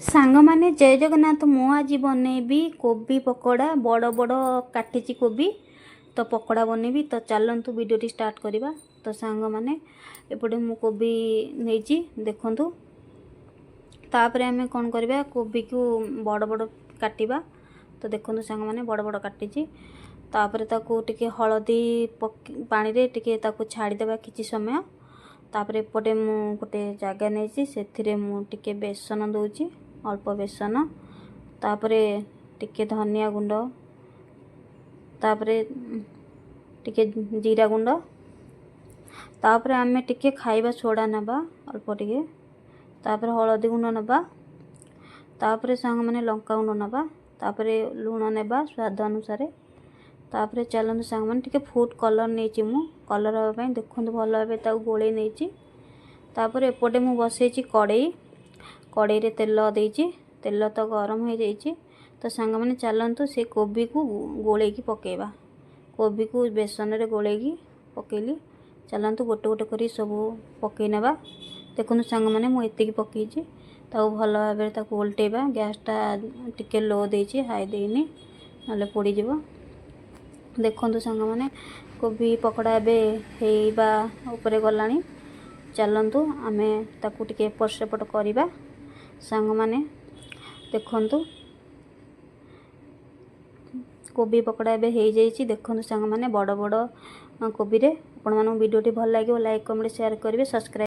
ସାଙ୍ଗମାନେ, ଜୟ ଜଗନ୍ନାଥ। ମୁଁ ଆଜି ବନେଇବି କୋବି ପକୋଡ଼ା। ବଡ଼ ବଡ଼ କାଟିଛି କୋବି, ତ ପକୋଡ଼ା ବନେଇବି। ତ ଚାଲନ୍ତୁ, ଭିଡ଼ିଓଟି ଷ୍ଟାର୍ଟ କରିବା। ତ ସାଙ୍ଗମାନେ, ଏପଟେ ମୁଁ କୋବି ନେଇଛି, ଦେଖନ୍ତୁ। ତାପରେ ଆମେ କ'ଣ କରିବା? କୋବିକୁ ବଡ଼ ବଡ଼ କାଟିବା। ତ ଦେଖନ୍ତୁ ସାଙ୍ଗମାନେ, ବଡ଼ ବଡ଼ କାଟିଛି। ତାପରେ ତାକୁ ଟିକେ ହଳଦୀ ପାଣିରେ ଟିକେ ତାକୁ ଛାଡ଼ିଦେବା କିଛି ସମୟ। ତାପରେ ଏପଟେ ମୁଁ ଗୋଟେ ଜାଗା ନେଇଛି, ସେଥିରେ ମୁଁ ଟିକେ ବେସନ ଦେଉଛି, ଅଳ୍ପ ବେସନ। ତାପରେ ଟିକେ ଧନିଆ ଗୁଣ୍ଡ, ତାପରେ ଟିକେ ଜିରା ଗୁଣ୍ଡ। ତାପରେ ଆମେ ଟିକେ ଖାଇବା ସୋଡ଼ା ନେବା, ଅଳ୍ପ ଟିକେ। ତାପରେ ହଳଦୀ ଗୁଣ୍ଡ ନେବା। ତାପରେ ସାଙ୍ଗମାନେ, ଲଙ୍କା ଗୁଣ୍ଡ ନେବା। ତାପରେ ଲୁଣ ନେବା ସ୍ୱାଦ ଅନୁସାରେ। ତାପରେ ଚାଲନ୍ତୁ ସାଙ୍ଗମାନେ, ଟିକେ ଫୁଡ଼୍ କଲର୍ ନେଇଛି ମୁଁ କଲର୍ ହେବା ପାଇଁ। ଦେଖନ୍ତୁ, ଭଲ ଭାବେ ତାକୁ ଗୋଳେଇ ନେଇଛି। ତାପରେ ଏପଟେ ମୁଁ ବସେଇଛି କଡ଼େଇ। କଡ଼େଇରେ ତେଲ ଦେଇଛି, ତେଲ ତ ଗରମ ହେଇଯାଇଛି। ତ ସାଙ୍ଗମାନେ, ଚାଲନ୍ତୁ, ସେ କୋବିକୁ ଗୋଳେଇକି ପକାଇବା। କୋବିକୁ ବେସନରେ ଗୋଳେଇକି ପକାଇଲି। ଚାଲନ୍ତୁ, ଗୋଟେ ଗୋଟେ କରି ସବୁ ପକାଇ ନେବା। ଦେଖନ୍ତୁ ସାଙ୍ଗମାନେ, ମୁଁ ଏତିକି ପକାଇଛି। ତାକୁ ଭଲ ଭାବରେ ତାକୁ ଓଲଟେଇବା। ଗ୍ୟାସ୍ଟା ଟିକେ ଲୋ ଦେଇଛି, ହାଇ ଦେଇନି, ନହେଲେ ପୋଡ଼ିଯିବ। ଦେଖନ୍ତୁ ସାଙ୍ଗମାନେ, କୋବି ପକୋଡ଼ା ଏବେ ହେଇବା ଉପରେ ଗଲାଣି। ଚାଲନ୍ତୁ, ଆମେ ତାକୁ ଟିକେ ଏପଟ ସେପଟ କରିବା। ସାଙ୍ଗମାନେ, ଦେଖନ୍ତୁ, କୋବି ପକୋଡ଼ା ଏବେ ହେଇଯାଇଛି। ଦେଖନ୍ତୁ ସାଙ୍ଗମାନେ, ବଡ଼ ବଡ଼ କୋବିରେ। ଆପଣମାନଙ୍କୁ ଭିଡ଼ିଓଟି ଭଲ ଲାଗିବ, ଲାଇକ୍, କମେଣ୍ଟ, ସେୟାର କରିବେ, ସବସ୍କ୍ରାଇବ୍।